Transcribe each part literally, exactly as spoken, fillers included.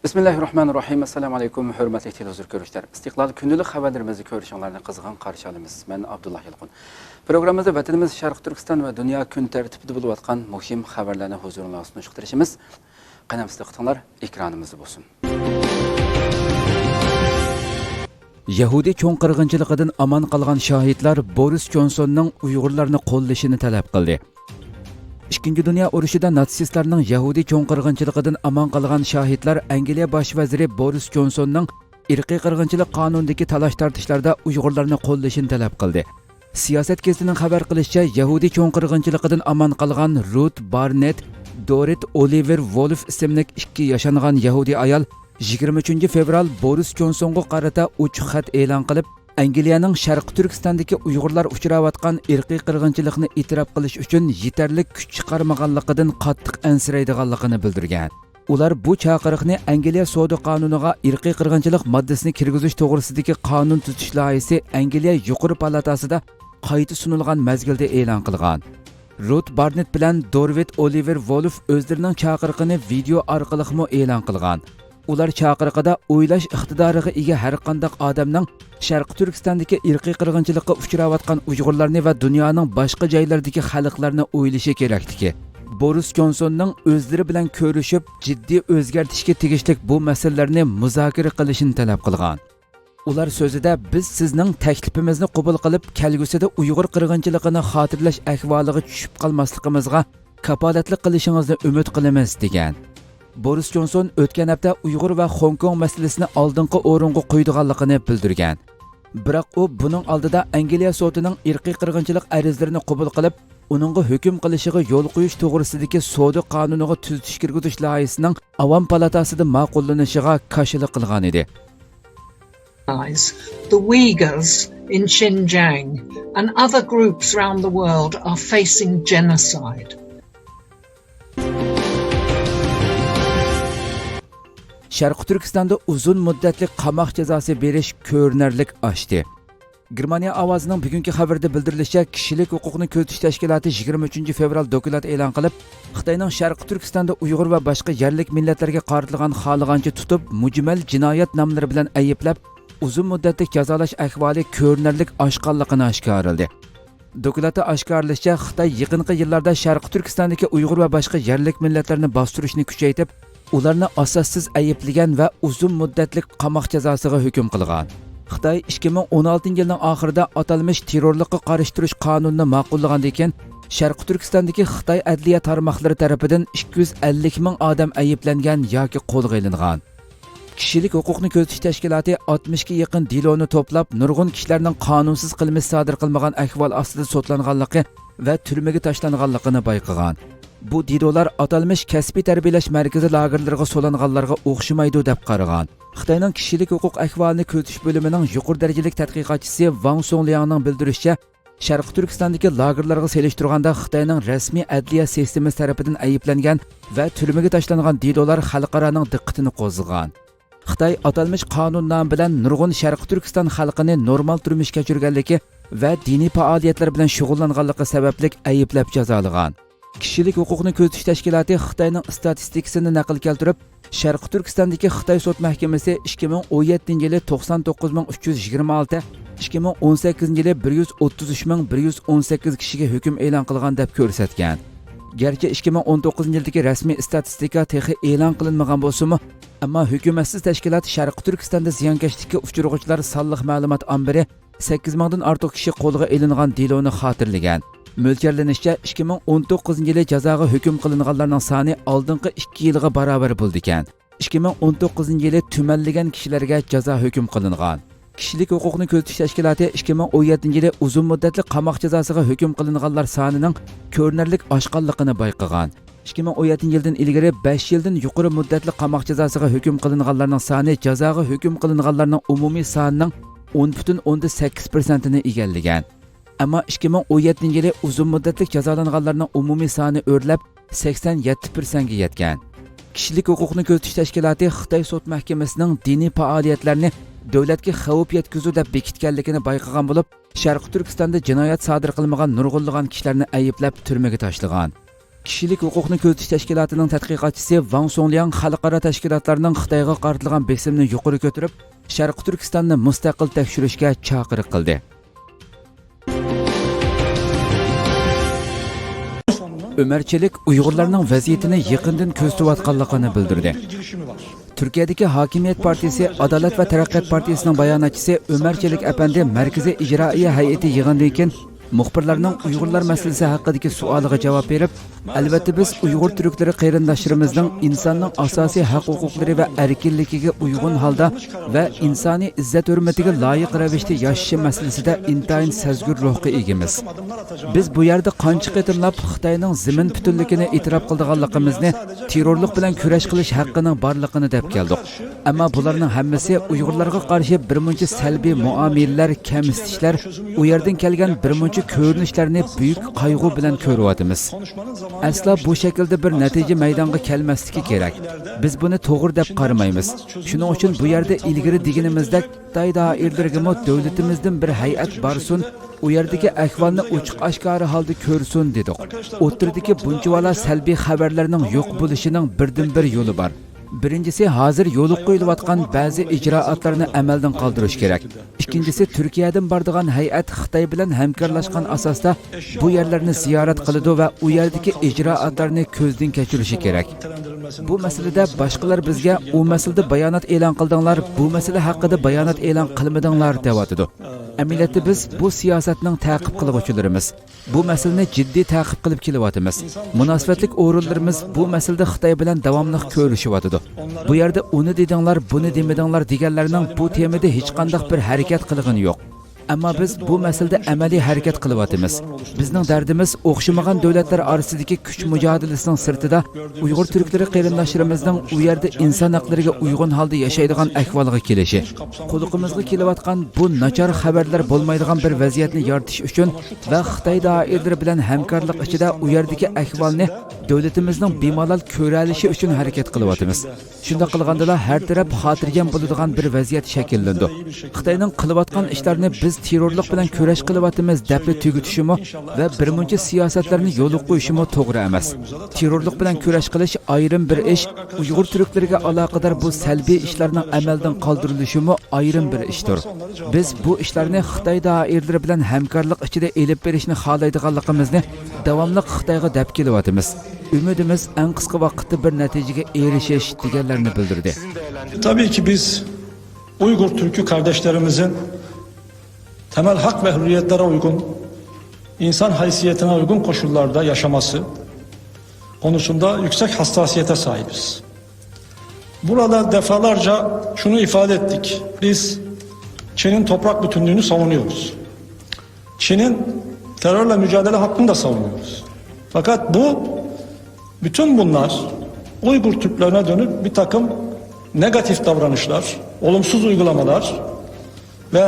بىسمىللاھىررەھمانىررەھىم. ئەسسالامۇ ئەلەيكۇم، ھۆرمەتلىك تېلېۋىزور كۆرۈشلەر. ئىستىقلال كۈندىلىك خەۋەرلىرىمىزنى كۆرۈشۈڭلارنى قىزغىن قارشى ئالىمىز. مەن ئابدۇللا يالقۇن. پروگراممىمىزدا ۋەتىنىمىز شەرقىي تۈركىستان ۋە دۇنيا كۈن تەرتىپىدە بولۇۋاتقان مۇھىم خەۋەرلەرنى ھۇزۇرۇڭلارغا سۇنۇشقا تىرىشىمىز. قېنى ئەمىسە دىققىتىڭلار ئېكرانىمىزدا بولسۇن. يەھۇدىي چوڭ قىرغىنچىلىقىدىن ئامان قالغان شاھىتلار بورىس جونسوننىڭ ئۇيغۇرلارنى قوللىشىنى تەلەپ قىلدى. ئىككىنچى دۇنيا ئۇرۇشىدا ناتسىستلارنىڭ يەھۇدىي چوڭ قىرغىنچىلىقىدىن ئامان قالغان شاھىتلار ئەنگلىيە باش ۋەزىرى بورىس جونسوننىڭ ئىرقىي قىرغىنچىلىق قانۇنىدىكى تالاش-تارتىشلاردا ئۇيغۇرلارنى قوللىشىنى تەلەپ قىلدى. سىياسەت گېزىتىنىڭ خەۋەر قىلىشىچە، يەھۇدىي چوڭ قىرغىنچىلىقىدىن ئامان قالغان رۇت بارنېت، دورىت ئولىۋېر ۋولف ئىسىملىك ئىككى ياشانغان يەھۇدىي ئايال يىگىرمە ئۈچىنچى فېۋرال بورىس جونسونغا قارىتا ئوچۇق خەت ئېلان قىلىپ، ئەنگلىيەنىڭ شەرقىي تۈركىستاندىكى ئۇيغۇرلار ئۇچراۋاتقان ئىرقىي قىرغىنچىلىقنى ئېتىراپ قىلىش ئۈچۈن يېتەرلىك كۈچ چىقارمىغانلىقىدىن قاتتىق ئەنسىرەيدىغانلىقىنى بىلدۈرگەن. ئۇلار بۇ چاقىرىقنى ئەنگلىيە سودا قانۇنىغا ئىرقىي قىرغىنچىلىق ماددىسىنى كىرگۈزۈش توغرىسىدىكى قانۇن تۈزىتىش لايىھىسى ئەنگلىيە يۇقىرى پالاتاسىدا قايتا سۇنۇلغان مەزگىلدە ئېلان قىلغان. رۇت بارنېت بىلەن دورۋىت ئولىۋېر ۋولف ئۆزلىرىنىڭ چاقىرىقىنى ۋىدېئو ئارقىلىقمۇ ئېلان قىلغان. ئۇلار چاقىرىقىدا ئويلاش ئىقتىدارىغا ئىگە ھەرقانداق ئادەمنىڭ شەرقىي تۈركىستاندىكى ئىرقىي قىرغىنچىلىققا ئۇچراۋاتقان ئۇيغۇرلارنى ۋە دۇنيانىڭ باشقا جايلىرىدىكى خەلقلەرنى ئويلىشى كېرەكلىكى، بورىس جونسوننىڭ ئۆزلىرى بىلەن كۆرۈشۈپ، جىددىي ئۆزگەرتىشكە تېگىشلىك بۇ مەسىلىلەرنى مۇزاكىرە قىلىشىنى تەلەپ قىلغان. ئۇلار سۆزىدە، بىز سىزنىڭ تەكلىپىمىزنى قوبۇل قىلىپ، كەلگۈسىدە ئۇيغۇر قىرغىنچىلىقىنى خاتىرىلەش ئەھۋالىغا چۈشۈپ قالماسلىقىمىزغا كاپالەتلىك قىلىشىڭىزنى ئۈمىد قىلىمىز، دېگەن. بورىس جونسون ئۆتكەن ھەپتە ئۇيغۇر ۋە خوڭكوڭ مەسىلىسىنى ئالدىنقى ئورۇنغا قويىدىغانلىقىنى بىلدۈرگەن. بىراق ئۇ بۇنىڭ ئالدىدا ئەنگلىيە سوتىنىڭ ئىرقىي قىرغىنچىلىق ئەرزلىرىنى قوبۇل قىلىپ، ئۇنىڭغا ھۆكۈم قىلىشىغا يول قويۇش توغرىسىدىكى سودا قانۇنىغا تۈزىتىش كىرگۈزۈش لايىھىسىنىڭ ئاۋام پالاتاسىدا ماقۇللىنىشىغا كاشىلا قىلغان ئىدى. The Uyghurs in Xinjiang and other groups around the world are facing genocide. شەرقىي تۈركىستاندا ئۇزۇن مۇددەتلىك قاماق جازاسى بېرىش كۆرۈنەرلىك ئاشتى. گېرمانىيە ئاۋازىنىڭ بۈگۈنكى خەۋىرىدە بىلدۈرۈلۈشىچە، كىشىلىك ھوقۇقنى كۆزىتىش تەشكىلاتى يىگىرمە ئۈچىنچى فېۋرال دوكلات ئېلان قىلىپ، خىتاينىڭ شەرقىي تۈركىستاندا ئۇيغۇر ۋە باشقا يەرلىك مىللەتلەرگە قارىتىلغان خالىغانچە تۇتۇپ، مۇجمەل جىنايەت ناملىرى بىلەن ئەيىبلەپ، ئۇزۇن مۇددەتلىك جازالاش ئەھۋالى كۆرۈنەرلىك ئاشقانلىقىنى ئاشكارىلىدى. دوكلاتتا ئاشكارىلىشىچە، خىتاي يېقىنقى يىللاردا شەرقىي تۈركىستاندىكى ئۇيغۇر ۋە باشقا يەرلىك مىللەتلەرنى باستۇرۇشنى كۈچەيتىپ، ئۇلارنى ئاساسسىز ئەيىبلىگەن ۋە ئۇزۇن مۇددەتلىك قاماق جازاسىغا ھۆكۈم قىلغان. خىتاي ئىككى مىڭ ئون ئالتىنچى يىلنىڭ ئاخىرىدا ئاتالمىش تېررورلۇققا قارشى تۇرۇش قانۇنىنى ماقۇللىغاندىن كېيىن، شەرقىي تۈركىستاندىكى خىتاي ئەدلىيە تارماقلىرى تەرىپىدىن ئىككى يۈز ئەللىك مىڭ ئادەم ئەيىبلەنگەن ياكى قولغا ئېلىنغان. كىشىلىك ھوقۇقنى كۆزىتىش تەشكىلاتى ئاتمىشكە يېقىن دېلونى توپلاپ، نۇرغۇن كىشىلەرنىڭ قانۇنسىز قىلمىش سادىر قىلمىغان ئەھۋال ئاستىدا سوتلانغانلىقى ۋە تۈرمىگە تاشلانغانلىقىنى بايقىغان. بۇ دېلولار ئاتالمىش كەسپىي تەربىيەلەش مەركىزى لاگېرلىرىغا سولانغانلارغا ئوخشىمايدۇ، دەپ قارىغان. خىتاينىڭ كىشىلىك ھوقۇق ئەھۋالىنى كۆزىتىش بۆلۈمىنىڭ يۇقىرى دەرىجىلىك تەتقىقاتچىسى ۋاڭ سۇڭلياڭنىڭ بىلدۈرۈشىچە، شەرقىي تۈركىستاندىكى لاگېرلارغا سېلىشتۇرغاندا، خىتاينىڭ رەسمىي ئەدلىيە سىستېمىسى تەرىپىدىن ئەيىبلەنگەن ۋە تۈرمىگە تاشلانغان دېلولار خەلقئارانىڭ دىققىتىنى قوزغىغان. خىتاي ئاتالمىش قانۇننامە بىلەن نۇرغۇن شەرقىي تۈركىستان خەلقىنى نورمال تۇرمۇش كەچۈرگەنلىكى ۋە دىنىي پائالىيەتلەر بىلەن شۇغۇللانغانلىقى سەۋەبلىك ئەيىبلەپ جازالىغان. كىشىلىك ھوقۇقنى كۆزىتىش تەشكىلاتى خىتاينىڭ ئىستاتىستىكىسىنى نەقىل كەلتۈرۈپ، شەرقىي تۈركىستاندىكى خىتاي سوت مەھكىمىسى ئىككى مىڭ ئون يەتتىنچى يىلى توقسان توققۇز مىڭ ئۈچ يۈز يىگىرمە ئالتە، ئىككى مىڭ ئون سەككىزىنچى يىلى بىر يۈز ئوتتۇز ئۈچ مىڭ بىر يۈز ئون سەككىز كىشىگە ھۆكۈم ئېلان قىلغان دەپ كۆرسەتكەن. گەرچە ئىككى مىڭ ئون توققۇزىنچى يىلدىكى رەسمىي ئىستاتىستىكا تېخى ئېلان قىلىنمىغان بولسىمۇ، ئەمما ھۆكۈمەتسىز تەشكىلات شەرقىي تۈركىستاندا زىيانكەشلىككە ئۇچرىغۇچىلار سانلىق مەلۇمات ئامبىرى سەككىز مىڭدىن ئارتۇق كىشى قولغا ئېلىنغان دېلونى خاتىرىلىگەن. مۆلچەرلىنىشىچە، ئىككى مىڭ ئون توققۇزىنچى يىلى جازاغا ھۆكۈم قىلىنغانلارنىڭ سانى ئالدىنقى ئىككى يىلغا باراۋەر بولىدىكەن. ئىككى مىڭ ئون توققۇزىنچى يىلى تۈمەنلىگەن كىشىلەرگە جازا ھۆكۈم قىلىنغان. كىشىلىك ھوقۇقنى كۆزىتىش تەشكىلاتى ئىككى مىڭ ئون يەتتىنچى يىلى ئۇزۇن مۇددەتلىك قاماق جازاسىغا ھۆكۈم قىلىنغانلار سانىنىڭ كۆرۈنەرلىك ئاشقانلىقىنى بايقىغان. ئىككى مىڭ ئون يەتتىنچى يىلدىن ئىلگىرى بەش يىلدىن يۇقىرى مۇددەتلىك قاماق جازاسىغا ھۆكۈم قىلىنغانلارنىڭ سانى جازاغا ھۆكۈم قىلىنغانلارنىڭ ئومۇمىي سانىنىڭ ئون پۈتۈن ئوندىن سەككىز پىرسەنتىنى ئىگىلىگەن. ئەمما ئىككى مىڭ ئون يەتتىنچى يىلى ئۇزۇن مۇددەتلىك جازالانغانلارنىڭ ئومۇمىي سانى ئۆرلەپ، سەكسەن يەتتە پىرسەنتكە يەتكەن. كىشىلىك ھوقۇقنى كۆزىتىش تەشكىلاتى خىتاي سوت مەھكىمىسىنىڭ دىنىي پائالىيەتلەرنى دۆلەتكە خەۋپ يەتكۈزىدۇ دەپ بېكىتكەنلىكىنى بايقىغان بولۇپ، شەرقىي تۈركىستاندا جىنايەت سادىر قىلمىغان نۇرغۇنلىغان كىشىلەرنى ئەيىبلەپ، تۈرمىگە تاشلىغان. كىشىلىك ھوقۇقنى كۆزىتىش تەشكىلاتىنىڭ تەتقىقاتچىسى ۋاڭ سۇڭلياڭ خەلقئارا تەشكىلاتلارنىڭ خىتايغا قارىتىلغان بېسىمنى يۇقىرى كۆتۈرۈپ، شەرقىي تۈركىستاننى مۇستەقىل تەكشۈرۈشكە چاقىرىق قىلدى. ئۆمەر چېلىك ئۇيغۇرلارنىڭ ۋەزىيىتىنى يېقىندىن كۆزىتىۋاتقانلىقىنى بىلدۈردى. تۈركىيەدىكى ھاكىمىيەت پارتىيىسى ئادالەت ۋە تەرەققىيات پارتىيىسىنىڭ باياناتچىسى ئۆمەر چېلىك ئەپەندى مەركىزىي ئىجرائىيە ھەيئىتى يىغىنىدىن كېيىن مۇخبىرلارنىڭ ئۇيغۇرلار مەسىلىسى ھەققىدىكى سوئالىغا جاۋاب بېرىپ، ئەلۋەتتە، بىز ئۇيغۇر تۈركلىرى قېرىنداشلىرىمىزنىڭ ئىنساننىڭ ئاساسىي ھەق-ھوقۇقلىرى ۋە ئەركىنلىكىگە ئۇيغۇن ھالدا ۋە ئىنسانىي ئىززەت-ھۆرمىتىگە لايىق رەۋىشتە ياشىشى مەسىلىسىدە ئىنتايىن سەزگۈر روھقا ئىگىمىز. بىز بۇ يەردە قانچە قېتىملاپ خىتاينىڭ زېمىن پۈتۈنلۈكىنى ئېتىراپ قىلىدىغانلىقىمىزنى، تېررورلۇق بىلەن كۈرەش قىلىش ھەققىنىڭ بارلىقىنى دەپ كەلدۇق. ئەمما بۇلارنىڭ ھەممىسى ئۇيغۇرلارغا قارشى بىرمۇنچە سەلبىي مۇئامىلىلەر، كەمسىتىشلەر، ئۇ يەردىن كەلگەن بىرمۇنچە كۆرۈنۈشلەرنى بۈيۈك قايغۇ بىلەن كۆرۈۋاتىمىز. ئەسلا بۇ شەكىلدە بىر نەتىجە مەيدانغا كەلمەسلىكى كېرەك. بىز بۇنى توغرا دەپ قارىمايمىز. شۇنىڭ ئۈچۈن بۇ يەردە ئىلگىرى دېگىنىمىزدەك خىتاي دائىرىلىرىگىمۇ دۆلىتىمىزدىن بىر ھەيئەت بارسۇن، ئۇ يەردىكى ئەھۋالنى ئوچۇق-ئاشكارا ھالدا كۆرسۇن دېدۇق. ئوتتۇرىدىكى بۇنچىۋالا سەلبىي خەۋەرلەرنىڭ يوق بولۇشىنىڭ بىردىنبىر يولى بار. بىرىنچىسى، ھازىر يولغا قويۇلۇۋاتقان بەزى ئىجرائاتلارنى ئەمەلدىن قالدۇرۇش كېرەك. ئىككىنچىسى، تۈركىيەدىن بارىدىغان ھەيئەت خىتاي بىلەن ھەمكارلاشقان ئاساستا بۇ يەرلەرنى زىيارەت قىلىدۇ ۋە ئۇ يەردىكى ئىجرائاتلارنى كۆزدىن كەچۈرۈشى كېرەك. بۇ مەسىلىدە باشقىلار بىزگە، «ئۇ مەسىلىدە بايانات ئېلان قىلدىڭلار، بۇ مەسىلە ھەققىدە بايانات ئېلان قىلمىدىڭلار» دەۋاتىدۇ. ئەمەلىيەتتە بىز بۇ سىياسەتنىڭ تەقىب قىلغۇچىلىرىمىز. بۇ مەسىلىنى جىددىي تەقىب قىلىپ كېلىۋاتىمىز. مۇناسىۋەتلىك ئورۇنلىرىمىز بۇ مەسىلىدە خىتاي بىلەن داۋاملىق كۆرۈشۈۋاتىدۇ. بۇ يەردە ئۇنى دېدىڭلار، بۇنى دېمىدىڭلار دېگەنلەرنىڭ بۇ تېمىدا ھېچقانداق بىر ھەرىكەت قىلغىنى يوق. ئەمما بىز بۇ مەسىلىدە ئەمەلىي ھەرىكەت قىلىۋاتىمىز. بىزنىڭ دەردىمىز ئوخشىمىغان دۆلەتلەر ئارىسىدىكى كۈچ مۇجادىلىسىنىڭ سىرتىدا ئۇيغۇر تۈركلىرى قېرىنداشلىرىمىزنىڭ ئۇ يەردە ئىنسان ھەقلىرىگە ئۇيغۇن ھالدا ياشايدىغان ئەھۋالغا كېلىشى. قۇلىقىمىزغا كېلىۋاتقان بۇ ناچار خەۋەرلەر بولمايدىغان بىر ۋەزىيەتنى يارىتىش ئۈچۈن ۋە خىتاي دائىرىلىرى بىلەن ھەمكارلىق ئىچىدە ئۇ يەردىكى ئەھۋالنى دۆلىتىمىزنىڭ بىمالال كۆرەلىشى ئۈچۈن ھەرىكەت قىلىۋاتىمىز. شۇنداق قىلغاندىلا، ھەر تەرەپ خاتىرجەم بولىدىغان بىر ۋەزىيەت شەكىللىنىدۇ. خىتاينىڭ قىلىۋاتقان ئىشلارنى «بىز تېررورلۇق بىلەن كۈرەش قىلىۋاتىمىز» دەپلا تۈگىتىشىمۇ ۋە بىرمۇنچە سىياسەتلەرنى يولغا قويۇشىمۇ توغرا ئەمەس. تېررورلۇق بىلەن كۈرەش قىلىش ئايرىم بىر ئىش، ئۇيغۇر تۈركلىرىگە ئالاقىدار بۇ سەلبىي ئىشلارنىڭ ئەمەلدىن قالدۇرۇلۇشىمۇ ئايرىم بىر ئىشتۇر. بىز بۇ ئىشلارنى خىتاي دائىرىلىرى بىلەن ھەمكارلىق ئىچىدە ئېلىپ بېرىشنى خالايدىغانلىقىمىزنى داۋاملىق خىتايغا دەپ كېلىۋاتىمىز. ئۈمىدىمىز ئەڭ قىسقا ۋاقىتتا بىر نەتىجىگە ئېرىشىش، دېگەنلەرنى بىلدۈردى. Tabii ki biz Uygur Türk'ü kardeşlerimizin temel hak ve hürriyetlere uygun, insan haysiyetine uygun koşullarda yaşaması konusunda yüksek hassasiyete sahibiz. Burada defalarca şunu ifade ettik. Biz Çin'in toprak bütünlüğünü savunuyoruz. Çin'in terörle mücadele hakkını da savunuyoruz. Fakat bu, bütün bunlar Uygur Türklerine dönük bir takım negatif davranışlar, olumsuz uygulamalar ve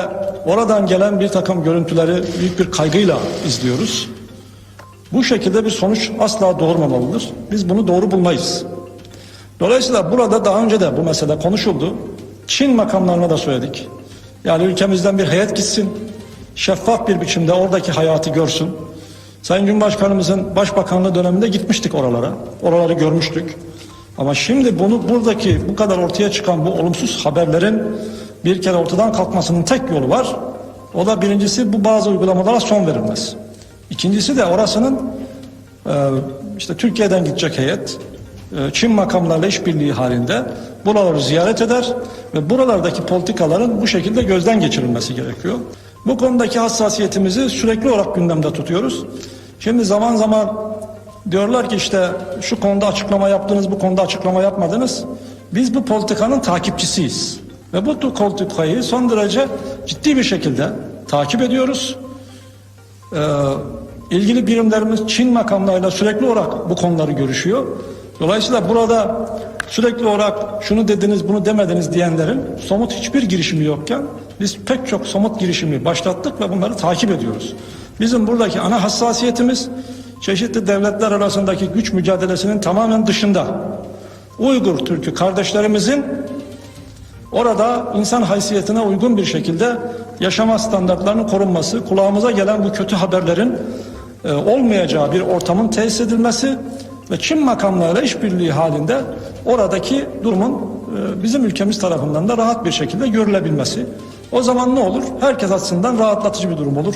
oradan gelen bir takım görüntüleri büyük bir kaygıyla izliyoruz. Bu şekilde bir sonuç asla doğurmamalıdır. Biz bunu doğru bulmayız. Dolayısıyla burada daha önce de bu mesele konuşuldu. Çin makamlarına da söyledik. Yani ülkemizden bir heyet gitsin, şeffaf bir biçimde oradaki hayatı görsün. Sayın Cumhurbaşkanımızın başbakanlığı döneminde gitmiştik oralara. Oraları görmüştük. Ama şimdi bunu buradaki bu kadar ortaya çıkan bu olumsuz haberlerin bir kere ortadan kalkmasının tek yolu var. O da birincisi bu bazı uygulamalara son verilmesi. İkincisi de orasının e, işte Türkiye'den gidecek heyet e, Çin makamlarla işbirliği halinde buraları ziyaret eder ve buralardaki politikaların bu şekilde gözden geçirilmesi gerekiyor. Bu konudaki hassasiyetimizi sürekli olarak gündemde tutuyoruz. Şimdi zaman zaman diyorlar ki işte şu konuda açıklama yaptınız, bu konuda açıklama yapmadınız. Biz bu politikanın takipçisiyiz. Ve bu politikayı son derece ciddi bir şekilde takip ediyoruz. Ee, ilgili birimlerimiz Çin makamlarıyla sürekli olarak bu konuları görüşüyor. Dolayısıyla burada sürekli olarak şunu dediniz, bunu demediniz diyenlerin somut hiçbir girişimi yokken biz pek çok somut girişimi başlattık ve bunları takip ediyoruz. Bizim buradaki ana hassasiyetimiz çeşitli devletler arasındaki güç mücadelesinin tamamen dışında Uygur Türk'ü kardeşlerimizin orada insan haysiyetine uygun bir şekilde yaşama standartlarının korunması, kulağımıza gelen bu kötü haberlerin e, olmayacağı bir ortamın tesis edilmesi ve Çin makamlarıyla işbirliği halinde oradaki durumun, e, bizim ülkemiz tarafından da rahat bir şekilde görülebilmesi. O zaman ne olur? Herkes açısından rahatlatıcı bir durum olur.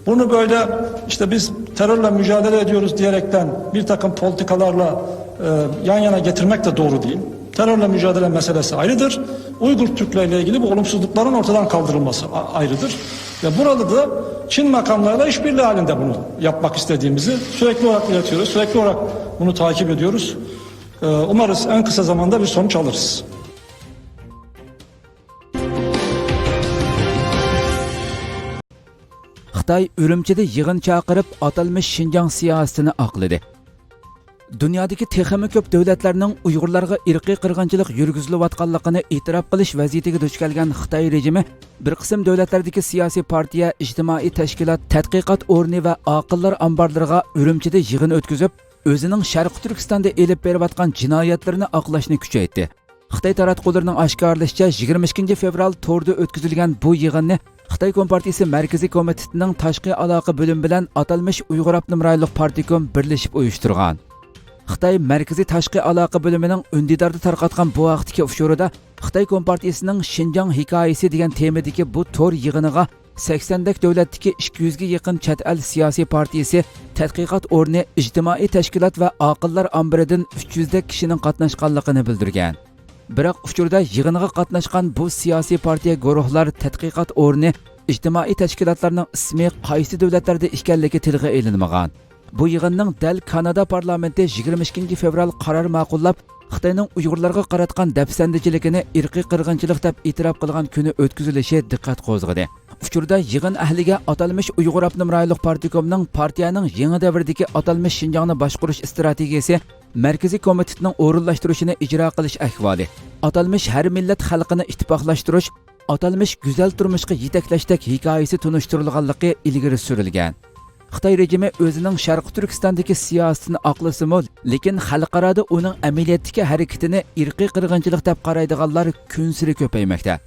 Bunu böyle işte biz terörle mücadele ediyoruz diyerekten bir takım politikalarla, e, yan yana getirmek de doğru değil. Terörle mücadele meselesi ayrıdır. Uygur Türklerle ilgili bu olumsuzlukların ortadan kaldırılması a-, ayrıdır. Ve burada da Çin makamlarıyla işbirliği halinde bunu yapmak istediğimizi sürekli olarak iletiyoruz. Sürekli olarak bunu takip ediyoruz. Ee, umarız en kısa zamanda bir sonuç alırız. خىتاي ئۈرۈمچىدە يىغىن چاقىرىپ، ئاتالمىش شىنجاڭ سىياسىتىنى ئاقلىدى. دۇنيادىكى تېخىمۇ كۆپ دۆلەتلەرنىڭ ئۇيغۇرلارغا ئىرقىي قىرغىنچىلىق يۈرگۈزۈلۈۋاتقانلىقىنى ئېتىراپ قىلىش ۋەزىيىتىگە دۇچ كەلگەن خىتاي رېجىمى بىر قىسىم دۆلەتلەردىكى سىياسىي پارتىيە، ئىجتىمائىي تەشكىلات، تەتقىقات ئورنى ۋە ئاقىللار ئامبارلىرىغا ئۈرۈمچىدە يىغىن ئۆتكۈزۈپ، ئۆزىنىڭ شەرقىي تۈركىستاندا ئېلىپ بېرىۋاتقان جىنايەتلىرىنى ئاقلاشنى كۈچەيتتى. خىتاي تاراتقۇلىرىنىڭ ئاشكارىلىشىچە، يىگىرمە ئىككىنچى فېۋرال توردا ئۆتكۈزۈلگەن بۇ يىغىننى خىتاي كومپارتىيىسى مەركىزىي كومىتېتىنىڭ تاشقى ئالاقە بۆلۈمى بىلەن ئاتالمىش ئۇيغۇر ئاپتونوم رايونلۇق پارتكوم بىرلىشىپ ئۇيۇشتۇرغان. خىتاي مەركىزىي تاشقى ئالاقە بۆلۈمىنىڭ ئۈندىداردا تارقاتقان بۇ ھەقتىكى ئۇچۇرىدا، خىتاي كومپارتىيىسىنىڭ شىنجاڭ ھېكايىسى دېگەن تېمىدىكى بۇ تور يىغىنىغا سەكسەندەك دۆلەتتىكى ئىككى يۈزگە يېقىن چەت ئەل سىياسىي پارتىيىسى، تەتقىقات ئورنى، ئىجتىمائىي تەشكىلات ۋە ئاقىللار ئامبىرىدىن ئۈچ يۈزدەك كىشىنىڭ قاتناشقانلىقىنى بىلدۈرگەن. بىراق ئۇچۇردا يىغىنغا قاتناشقان بۇ سىياسىي پارتىيە، گۇرۇھلار، تەتقىقات ئورنى، ئىجتىمائىي تەشكىلاتلارنىڭ ئىسمى قايسى دۆلەتلەردە ئىكەنلىكى تىلغا ئېلىنمىغان. بۇ يىغىننىڭ دەل كانادا پارلامېنتى يىگىرمە ئىككىنچى فېۋرال قارار ماقۇللاپ، خىتاينىڭ ئۇيغۇرلارغا قاراتقان دەپسەندىچىلىكىنى ئىرقىي قىرغىنچىلىق دەپ ئېتىراپ قىلغان كۈنى ئۆتكۈزۈلۈشى دىققەت قوزغىدى. ئۇچۇردا يىغىن ئەھلىگە ئاتالمىش ئۇيغۇر ئاپتونوم رايونلۇق پارتكومنىڭ پارتىيەنىڭ يېڭى دەۋردىكى ئاتالمىش شىنجاڭنى باشقۇرۇش ئىستراتېگىيىسى مەركىزىي كومىتېتىنىڭ ئورۇنلاشتۇرۇشىنى ئىجرا قىلىش ئەھۋالى، ئاتالمىش ھەر مىللەت خەلقىنى ئىتتىپاقلاشتۇرۇش، ئاتالمىش گۈزەل تۇرمۇشقا يېتەكلەشتەك ھېكايىسى تونۇشتۇرۇلغانلىقى ئىلگىرى سۈرۈلگەن. خىتاي رېجىمى ئۆزىنىڭ شەرقىي تۈركىستاندىكى سىياسىتىنى ئاقلىسىمۇ، لېكىن خەلقئارادا ئۇنىڭ ئەمەلىيەتتىكى ھەرىكىتىنى ئىرقىي قىرغىنچىلىق دەپ قارايدىغانلار كۈنسېرى كۆپەيمەكتە.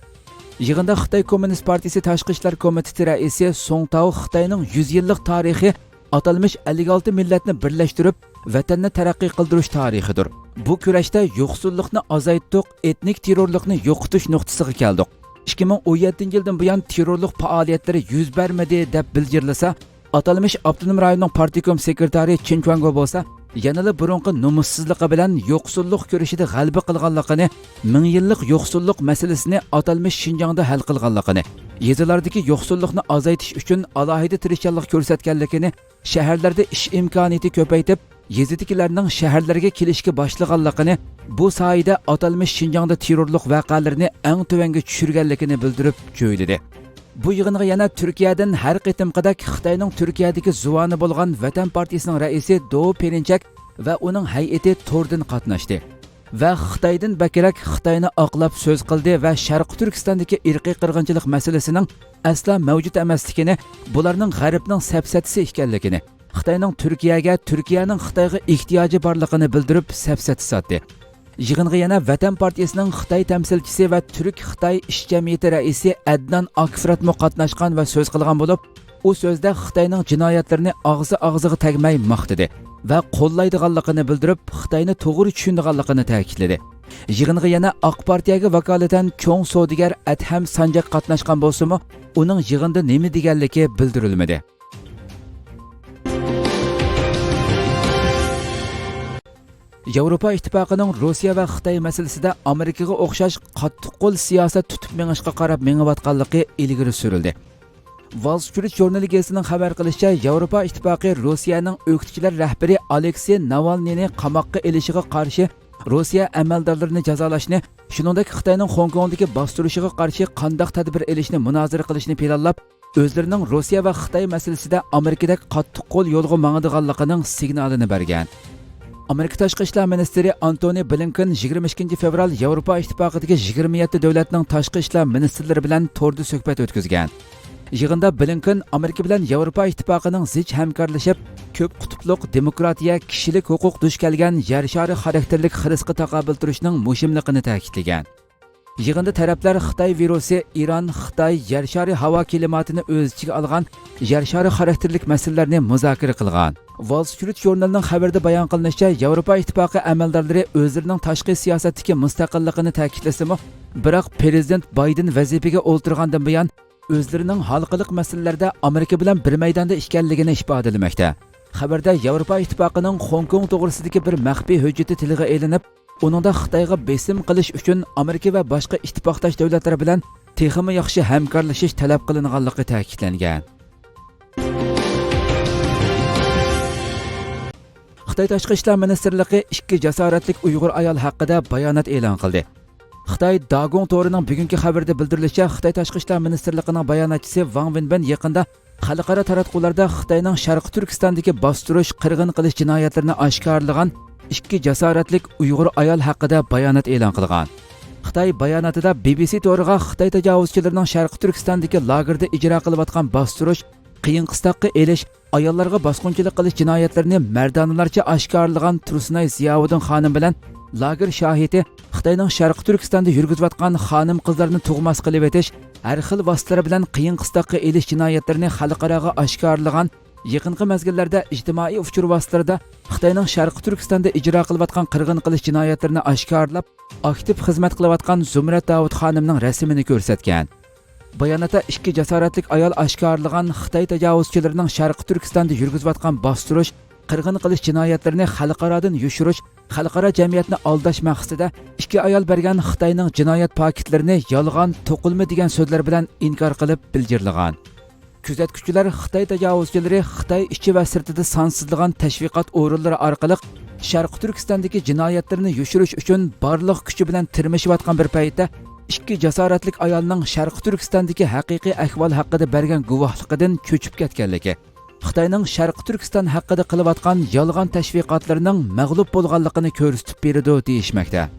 يىغىندا خىتاي كوممۇنىست پارتىيىسى تاشقى ئىشلار كومىتېتى رەئىسى سۇڭ تاۋ خىتاينىڭ يۈز يىللىق تارىخى ئاتالمىش ئەللىك ئالتە مىللەتنى بىرلەشتۈرۈپ، ۋەتەننى تەرەققىي قىلدۇرۇش تارىخىدۇر. بۇ كۈرەشتە يوقسۇللۇقنى ئازايتتۇق، ئېتنىك تېررورلۇقنى يوقىتىش نۇقتىسىغا كەلدۇق. ئىككى مىڭ ئون يەتتىنچى يىلدىن بۇيان تېررورلۇق پائالىيەتلىرى يۈز بەرمىدى، دەپ بىلجىرلىسا، ئاتالمىش ئاپتونوم رايوننىڭ پارتكوم سېكرېتارى چېن چۈەنگو بولسا، يەنىلا بۇرۇنقى نومۇسسىزلىقى بىلەن يوقسۇللۇق كۈرىشىدە غەلىبە قىلغانلىقىنى، مىڭ يىللىق يوقسۇللۇق مەسىلىسىنى ئاتالمىش شىنجاڭدا ھەل قىلغانلىقىنى، يېزىلاردىكى يوقسۇللۇقنى ئازايتىش ئۈچۈن ئالاھىدە تىرىشچانلىق كۆرسەتكەنلىكىنى، شەھەرلەردە ئىش ئىمكانىيىتى كۆپەيتىپ، يېزىدىكىلەرنىڭ شەھەرلەرگە كېلىشكە باشلىغانلىقىنى، بۇ سايىدە ئاتالمىش شىنجاڭدا تېررورلۇق ۋەقەلىرىنى ئەڭ تۆۋەنگە چۈشۈرگەنلىكىنى بىلدۈرۈپ جۆيلىدى. بۇ يىغىنغا يەنە تۈركىيەدىن ھەر قېتىمقىدەك خىتاينىڭ تۈركىيەدىكى زۇۋانى بولغان ۋەتەن پارتىيىسىنىڭ رەئىسى دو پېرىنچەك ۋە ئۇنىڭ ھەيئىتى توردىن قاتناشتى. ۋە خىتايدىن بەكرەك خىتاينى ئاقلاپ سۆز قىلدى ۋە شەرقىي تۈركىستاندىكى ئىرقىي قىرغىنچىلىق مەسىلىسىنىڭ ئەسلا مەۋجۇت ئەمەسلىكىنى، بۇلارنىڭ غەربنىڭ سەپسەتىسى ئىكەنلىكىنى، خىتاينىڭ تۈركىيەگە، تۈركىيەنىڭ خىتايغا ئېھتىياجى بارلىقىنى بىلدۈرۈپ سەپسەتە ساتتى. يىغىنغا يەنە ۋەتەن پارتىيىسىنىڭ خىتاي تەمسىلچىسى ۋە تۈرك-خىتاي ئىش جەمئىيىتى رەئىسى ئەدنان ئاكفراتمۇ قاتناشقان ۋە سۆز قىلغان بولۇپ، ئۇ سۆزدە خىتاينىڭ جىنايەتلىرىنى ئاغزى ئاغزىغا تەگمەي ماختىدى ۋە قوللايدىغانلىقىنى بىلدۈرۈپ، خىتاينى توغرا چۈشىنىدىغانلىقىنى تەكىتلىدى. يىغىنغا يەنە ئاق پارتىيەگە ۋاكالىتەن چوڭ سودىگەر ئەدھەم سانجاك قاتناشقان بولسىمۇ، ئۇنىڭ يىغىندا نېمە دېگەنلىكى بىلدۈرۈلمىدى. ياۋروپا ئىتتىپاقىنىڭ روسىيە ۋە خىتاي مەسىلىسىدە ئامېرىكىغا ئوخشاش قاتتىق قول سىياسەت تۇتۇپ مېڭىشقا قاراپ مېڭىۋاتقانلىقى ئىلگىرى سۈرۈلدى. ۋال سترىت ژۇرنىلى گېزىتىنىڭ خەۋەر قىلىشىچە، ياۋروپا ئىتتىپاقى روسىيەنىڭ ئۆكتىچىلەر رەھبىرى ئالېكسېي ناۋالنىينى قاماققا ئېلىشىغا قارشى روسىيە ئەمەلدارلىرىنى جازالاشنى، شۇنىڭدەك خىتاينىڭ خوڭكوڭدىكى باستۇرۇشىغا قارشى قانداق تەدبىر ئېلىشنى مۇنازىرە قىلىشنى پىلانلاپ، ئۆزلىرىنىڭ روسىيە ۋە خىتاي مەسىلىسىدە ئامېرىكىدەك قاتتىق قول يولغا ماڭىدىغانلىقىنىڭ سىگنالىنى بەرگەن. ئامېرىكا تاشقى ئىشلار مىنىستىرى ئانتونى بلىنكېن يىگىرمە ئىككىنچى فېۋرال ياۋروپا ئىتتىپاقىدىكى يىگىرمە يەتتە دۆلەتنىڭ تاشقى ئىشلار مىنىستىرلىرى بىلەن توردا سۆھبەت ئۆتكۈزگەن. يىغىندا بلىنكېن ئامېرىكا بىلەن ياۋروپا ئىتتىپاقىنىڭ زىچ ھەمكارلىشىپ، كۆپ قۇتۇپلۇق، دېموكراتىيە، كىشىلىك ھوقۇق دۇچ كەلگەن يەر شارى خاراكتېرلىك خىرىسقا تاقابىل تۇرۇشنىڭ مۇھىملىقىنى تەكىتلىگەن. يىغىندا تەرەپلەر خىتاي ۋىرۇسى، ئىران، خىتاي، يەر شارى ھاۋا كىلىماتىنى ئۆز ئىچىگە ئالغان يەر شارى خاراكتېرلىك مەسىلىلەرنى مۇزاكىرە قىلغان. ۋال سترىت ژۇرنىلىنىڭ خەۋىرىدە بايان قىلىنىشىچە، ياۋروپا ئىتتىپاقى ئەمەلدارلىرى ئۆزلىرىنىڭ تاشقى سىياسەتتىكى مۇستەقىللىقىنى تەكىتلىسىمۇ، بىراق پىرېزىدېنت بايدېن ۋەزىپىگە ئولتۇرغاندىن بۇيان، ئۆزلىرىنىڭ ھالقىلىق مەسىلىلەردە ئامېرىكا بىلەن بىر مەيداندا ئىكەنلىكىنى ئىپادىلىمەكتە. خەۋەردە ياۋروپا ئىتتىپاقىنىڭ خوڭكوڭ توغرىسىدىكى بىر مەخپىي ھۆججىتى تىلغا ئېلىنىپ، ئۇنىڭدا خىتايغا بېسىم قىلىش ئۈچۈن ئامېرىكا ۋە باشقا ئىتتىپاقداش دۆلەتلەر بىلەن تېخىمۇ ياخشى ھەمكارلىشىش تەلەپ قىلىنغانلىقى تەكىتلەنگەن. خىتاي تاشقى ئىشلار مىنىستىرلىقى ئىككى جاسارەتلىك ئۇيغۇر ئايال ھەققىدە بايانات ئېلان قىلدى. خىتاي داگوڭ تورىنىڭ بۈگۈنكى خەۋىرىدە بىلدۈرۈلۈشىچە، خىتاي تاشقى ئىشلار مىنىستىرلىقىنىڭ باياناتچىسى ۋاڭ ۋېنبېن يېقىندا خەلقئارا تاراتقۇلاردا خىتاينىڭ شەرقىي تۈركىستاندىكى باستۇرۇش، قىرغىن قىلىش جىنايەتلىرىنى ئاشكارىلىغان ئىككى جاسارەتلىك ئۇيغۇر ئايال ھەققىدە بايانات ئېلان قىلغان. خىتاي باياناتىدا بى بى سى تورىغا خىتاي تاجاۋۇزچىلىرىنىڭ شەرقىي تۈركىستاندىكى لاگېردا ئىجرا قىلىۋاتقان باستۇرۇش، قىيىن قىستاققا ئېلىش، ئاياللارغا باسقۇنچىلىق قىلىش جىنايەتلىرىنى مەردانىلەرچە ئاشكارىلىغان تۇرسۇنئاي زىياۋۇدۇن خانىم بىلەن لاگېر شاھىتى خىتاينىڭ شەرقىي تۈركىستاندا يۈرگۈزۈۋاتقان خانىم-قىزلارنى تۇغماس قىلىۋېتىش، ھەر خىل ۋاسىتىلەر بىلەن قىيىن قىستاققا ئېلىش جىنايەتلىرىنى خەلقئاراغا ئاشكارىلىغان، يېقىنقى مەزگىللەردە ئىجتىمائىي ئۇچۇر ۋاسىتىلىرىدا خىتاينىڭ شەرقىي تۈركىستاندا ئىجرا قىلىۋاتقان قىرغىن قىلىش جىنايەتلىرىنى ئاشكارىلاپ، ئاكتىپ خىزمەت قىلىۋاتقان زۇمرەت داۋۇت خانىمنىڭ رەسىمىنى كۆرسەتكەن. باياناتتا ئىككى جاسارەتلىك ئايال ئاشكارىلىغان خىتاي تاجاۋۇزچىلىرىنىڭ شەرقىي تۈركىستاندا يۈرگۈزۈۋاتقان باستۇرۇش، قىرغىن قىلىش جىنايەتلىرىنى خەلقئارادىن يوشۇرۇش، خەلقئارا جەمئىيەتنى ئالداش مەقسىتىدە ئىككى ئايال بەرگەن خىتاينىڭ جىنايەت پاكىتلىرىنى يالغان، توقۇلما دېگەن سۆزلەر بىلەن ئىنكار قىلىپ بىلجىرلىغان. كۆزەتكۈچىلەر خىتاي تاجاۋۇزچىلىرى خىتاي ئىچى ۋە سىرتىدا سانسىزلىغان تەشۋىقات ئورۇنلىرى ئارقىلىق شەرقىي تۈركىستاندىكى جىنايەتلىرىنى يوشۇرۇش ئۈچۈن بارلىق كۈچى بىلەن تىرمىشىۋاتقان بىر پەيتتە، ئىككى جاسارەتلىك ئايالنىڭ شەرقىي تۈركىستاندىكى ھەقىقىي ئەھۋال ھەققىدە بەرگەن گۇۋاھلىقىدىن چۆچۈپ كەتكەنلىكى، خىتاينىڭ شەرقىي تۈركىستان ھەققىدە قىلىۋاتقان يالغان تەشۋىقاتلىرىنىڭ مەغلۇپ بولغانلىقىنى كۆرسىتىپ بېرىدۇ دېيىشمەكتە.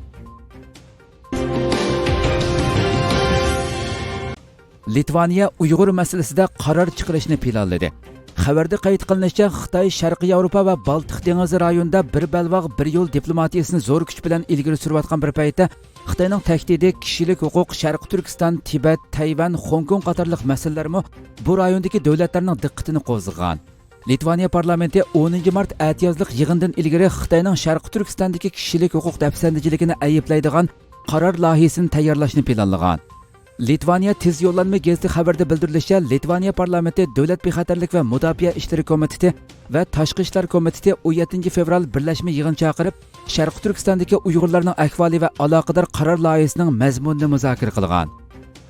لىتۋانىيە ئۇيغۇر مەسىلىسىدە قارار چىقىرىشنى پىلانلىدى. خەۋەردە قەيت قىلىنىشىچە، خىتاي شەرقىي ياۋروپا ۋە بالتىق دېڭىزى رايونىدا بىر بەلباغ، بىر يول دىپلوماتىيىسىنى زور كۈچ بىلەن ئىلگىرى سۈرۈۋاتقان بىر پەيتتە، خىتاينىڭ تەھدىتى، كىشىلىك ھوقۇق، شەرقىي تۈركىستان، تىبەت، تەيۋەن، خوڭكوڭ قاتارلىق مەسىلىلەرمۇ بۇ رايوندىكى دۆلەتلەرنىڭ دىققىتىنى قوزغىغان. لىتۋانىيە پارلامېنتى ئونىنچى مارت ئەتىيازلىق يىغىندىن ئىلگىرى خىتاينىڭ شەرقىي تۈركىستاندىكى كىشىلىك ھوقۇق دەپسەندىچىلىكىنى ئەيىبلەيدىغان قارار لايىھىسىنى تەييارلاشنى پىلانلىغان. لىتۋانىيە تېز يوللانما گېزىتى خەۋىرىدە بىلدۈرۈلۈشىچە، لىتۋانىيە پارلامېنتى دۆلەت بىخەتەرلىك ۋە مۇداپىئە ئىشلىرى كومىتېتى ۋە تاشقى ئىشلار كومىتېتى ئون يەتتىنچى فېۋرال بىرلەشمە يىغىن چاقىرىپ، شەرقىي تۈركىستاندىكى ئۇيغۇرلارنىڭ ئەھۋالى ۋە ئالاقىدار قارار لايىھىسىنىڭ مەزمۇنىنى مۇزاكىرە قىلغان.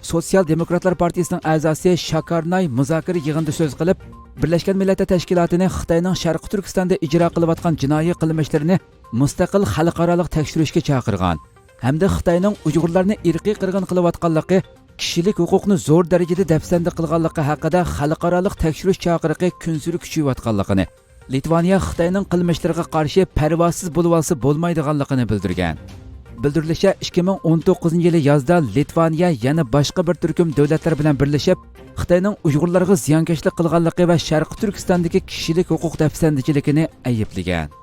سوتسىيال دېموكراتلار پارتىيىسىنىڭ ئەزاسى شاكارناي مۇزاكىرە يىغىنىدا سۆز قىلىپ، بىرلەشكەن مىللەتلەر تەشكىلاتىنى خىتاينىڭ شەرقىي تۈركىستاندا ئىجرا قىلىۋاتقان جىنايى قىلمىشلىرىنى مۇستەقىل خەلقئارالىق تەكشۈرۈشكە چاقىرغان ھەمدە خىتاينىڭ ئۇيغۇرلارنى ئىرقىي قىرغىن قىلىۋاتقانلىقى، كىشىلىك ھوقۇقنى زور دەرىجىدە دەپسەندە قىلغانلىقى ھەققىدە خەلقئارالىق تەكشۈرۈش چاقىرىقى كۈنسېرى كۈچىيىۋاتقانلىقىنى، لىتۋانىيە خىتاينىڭ قىلمىشلىرىغا قارشى پەرۋاسىز بولۇۋالسا بولمايدىغانلىقىنى بىلدۈرگەن. بىلدۈرۈلۈشىچە، ئىككى مىڭ ئون توققۇزىنچى يىلى يازدا لىتۋانىيە يەنە باشقا بىر تۈركۈم دۆلەتلەر بىلەن بىرلىشىپ، خىتاينىڭ ئۇيغۇرلارغا زىيانكەشلىك قىلغانلىقى ۋە شەرقىي تۈركىستاندىكى كىشىلىك ھوقۇق دەپسەندىچىلىكىنى ئەيىبلىگەن.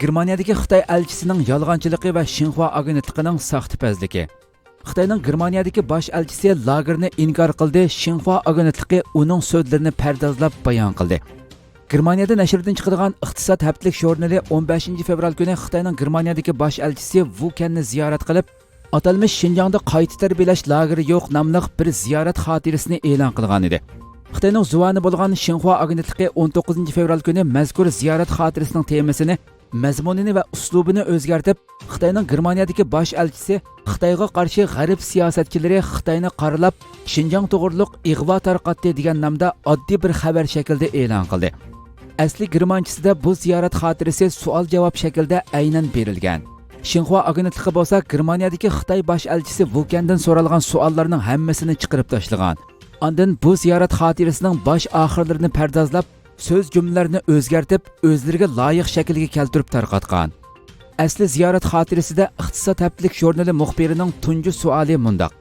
گېرمانىيەدىكى خىتاي ئەلچىسىنىڭ يالغانچىلىقى ۋە شىنخۇا ئاگېنتلىقىنىڭ ساختىپەزلىكى. خىتاينىڭ گېرمانىيەدىكى باش ئەلچىسى لاگېرنى ئىنكار قىلدى، شىنخۇا ئاگېنتلىقى ئۇنىڭ سۆزلىرىنى پەردازلاپ بايان قىلدى. گېرمانىيەدە نەشردىن چىقىدىغان ئىقتىساد ھەپتىلىك ژۇرنىلى ئون بەشىنچى فېۋرال كۈنى خىتاينىڭ گېرمانىيەدىكى باش ئەلچىسى ۋۇ كەننى زىيارەت قىلىپ، ئاتالمىش شىنجاڭدا قايتا تەربىيەلەش لاگېرى يوق ناملىق بىر زىيارەت خاتىرىسىنى ئېلان قىلغانىدى. خىتاينىڭ زۇۋانى بولغان شىنخۇا ئاگېنتلىقى ئون توققۇزىنچى فېۋرال كۈنى مەزكۇر زىيارەت خاتىرىسىنىڭ تېمىسىنى، مەزمۇنىنى ۋە ئۇسلۇبىنى ئۆزگەرتىپ، خىتاينىڭ گېرمانىيەدىكى باش ئەلچىسى خىتايغا قارشى غەرب سىياسەتچىلىرى خىتاينى قارىلاپ، شىنجاڭ توغرۇلۇق ئىغۋا تارقاتتى دېگەن نامدا ئاددىي بىر خەۋەر شەكلىدە ئېلان قىلدى. ئەسلى گېرمانچىسىدا بۇ زىيارەت خاتىرىسى سوئال-جاۋاب شەكلىدە ئەينەن بېرىلگەن. شىنخۇا ئاگېنتلىقى بولسا گېرمانىيەدىكى خىتاي باش ئەلچىسى ۋۇكەندىن سورالغان سوئاللارنىڭ ھەممىسىنى چىقىرىپ تاشلىغان. ئاندىن بۇ زىيارەت خاتىرىسىنىڭ باش-ئاخىرلىرىنى پەردازلاپ، سۆز-جۈملىلەرنى ئۆزگەرتىپ، ئۆزلىرىگە لايىق شەكىلگە كەلتۈرۈپ تارقاتقان. ئەسلى زىيارەت خاتىرىسىدە ئىقتىساد ھەپتىلىك ژۇرنىلى مۇخبىرىنىڭ تۇنجى سوئالى مۇنداق: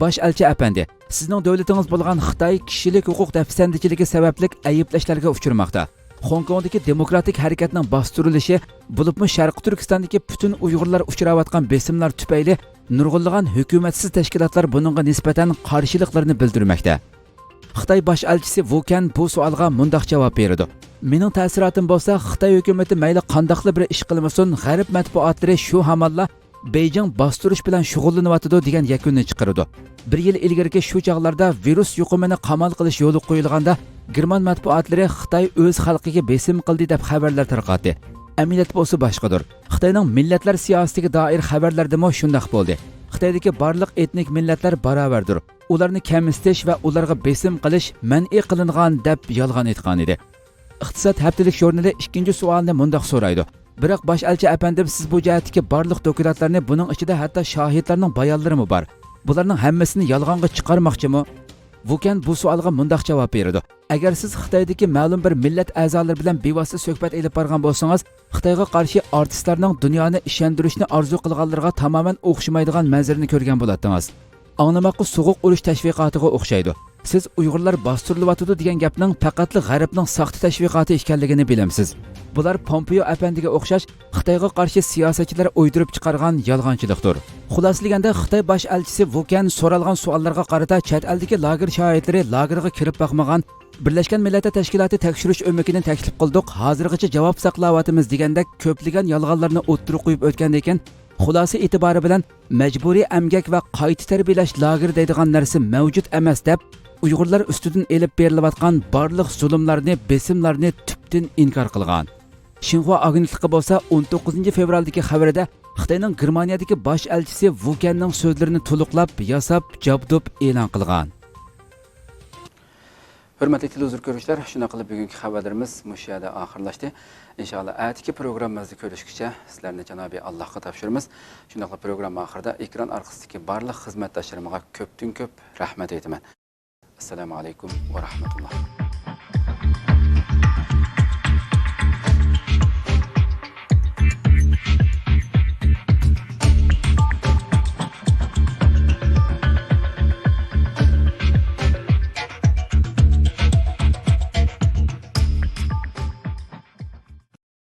«باش ئەلچى ئەپەندى، سىزنىڭ دۆلىتىڭىز بولغان خىتاي كىشىلىك ھوقۇق دەپسەندىچىلىكى سەۋەبلىك ئەيىبلەشلەرگە ئۇچرىماقتا. خوڭكوڭدىكى دېموكراتىك ھەرىكەتنىڭ باستۇرۇلۇشى، بولۇپمۇ شەرقىي تۈركىستاندىكى پۈتۈن ئۇيغۇرلار ئۇچراۋاتقان بېسىملار تۈپەيلى نۇرغۇنلىغان ھۆكۈمەتسىز تەشكىلاتلار بۇنىڭغا نىسبەتەن قارشىلىقلىرىنى بىلدۈرمەكتە. خىتاي باش ئەلچىسى ۋۇ كەن بۇ سوئالغا مۇنداق جاۋاب بېرىدۇ: مېنىڭ تەسىراتىم بولسا، خىتاي ھۆكۈمىتى مەيلى قانداقلا بىر ئىش قىلمىسۇن، غەرب مەتبۇئاتلىرى شۇ ھامانلا بېيجىڭ باستۇرۇش بىلەن شۇغۇللىنىۋاتىدۇ دېگەن يەكۈننى چىقىرىدۇ. بىر يىل ئىلگىرىكى شۇ چاغلاردا ۋىرۇس يۇقۇمىنى قامال قىلىش يولغا قويۇلغاندا، گېرمان مەتبۇئاتلىرى خىتاي ئۆز خەلقىگە بېسىم قىلدى دەپ خەۋەرلەر تارقاتتى. ئەمەلىيەت بولسا باشقىدۇر. خىتاينىڭ مىللەتلەر سىياسىتىگە دائىر خەۋەرلەردىمۇ شۇنداق بولدى. خىتايدىكى بارلىق ئېتنىك مىللەتلەر باراۋەردۇر. ئۇلارنى كەمسىتىش ۋە ئۇلارغا بېسىم قىلىش مەنئى قىلىنغان دەپ يالغان ئېيتقان ئىدى. ئىقتىساد ھەپتىلىك ژۇرنىلى ئىككىنچى سوئالنى مۇنداق سورايدۇ: بىراق باش ئەلچى ئەپەندىم، سىز بۇ جەھەتتىكى بارلىق دوكلاتلارنى، بۇنىڭ ئىچىدە ھەتتا شاھىتلارنىڭ بايانلىرىمۇ بار. بۇلارنىڭ ھەممىسىنى يالغانغا چىقارماقچىمۇ؟ ۋۇكەن بۇ سوئالغا مۇنداق جاۋاب بېرىدۇ: ئەگەر سىز خىتايدىكى مەلۇم بىر مىللەت ئەزالىرى بىلەن بىۋاسىتە سۆھبەت ئېلىپ بارغان بولسىڭىز، خىتايغا قارشى ئارتىسلارنىڭ دۇنيانى ئىشەندۈرۈشنى ئارزۇ قىلغانلىرىغا تامامەن ئوخشىمايدىغان مەنزىرىنى كۆرگەن بولاتتىڭىز. ئاڭلىماققا سوغۇق ئۇرۇش تەشۋىقاتىغا ئوخشايدۇ. سىز ئۇيغۇرلار باستۇرۇلۇۋاتىدۇ دېگەن گەپنىڭ پەقەتلا غەربنىڭ ساختا تەشۋىقاتى ئىكەنلىكىنى بىلەمسىز. بۇلار پومپېيو ئەپەندىگە ئوخشاش خىتايغا قارشى سىياسەتچىلەر ئويدۇرۇپ چىقارغان يالغانچىلىقتۇر. خۇلاسىلىگەندە، خىتاي باش ئەلچىسى ۋۇ كەن سورالغان سوئاللارغا قارىتا چەت ئەلدىكى لاگېر شاھىتلىرى لاگېرغا كىرىپ باقمىغان، بىرلەشكەن مىللەتلەر تەشكىلاتى تەكشۈرۈش ئۆمىكىنى تەكلىپ قىلدۇق، ھازىرغىچە جاۋاب ساقلاۋاتىمىز دېگەندەك كۆپلىگەن يالغانلارنى ئوتتۇرىغا قويۇپ ئۆتكەندىن كېيىن، خۇلاسە ئېتىبارى بىلەن مەجبۇرىي ئەمگەك ۋە قايتا تەربىيەلەش لاگېرى دەيدىغان نەرسە مەۋجۇت ئەمەس دەپ، ئۇيغۇرلار ئۈستىدىن ئېلىپ بېرىلىۋاتقان بارلىق زۇلۇملارنى، بېسىملارنى تۈپتىن ئىنكار قىلغان. شىنخۇا ئاگېنتلىقى بولسا ئون توققۇزىنچى فېۋرالدىكى خەۋىرىدە خىتاينىڭ گېرمانىيەدىكى باش ئەلچىسى ۋۇ كەننىڭ سۆزلىرىنى تولۇقلاپ ياساپ، جابدۇپ ئېلان قىلغان. ھۆرمەتلىك تېلېۋىزور كۆرگۈچىلەر، شۇنداق قىلىپ بۈگۈنكى خەۋەرلىرىمىز مۇشۇ يەردە ئاخىرلاشتى. ئىنشائاللا، ئەتىكى پروگراممىمىزدا كۆرۈشكىچە سىلەرنى جانابى ئاللاھقا تاپشۇرىمىز. شۇنداقلا پروگرامما ئاخىرىدا ئېكران ئارقىسىدىكى بارلىق خىزمەتداشلىرىمغا كۆپتىن كۆپ رەھمەت ئېيتىمەن. ئەسسالامۇ ئەلەيكۇم ۋە رەھمەتۇللا.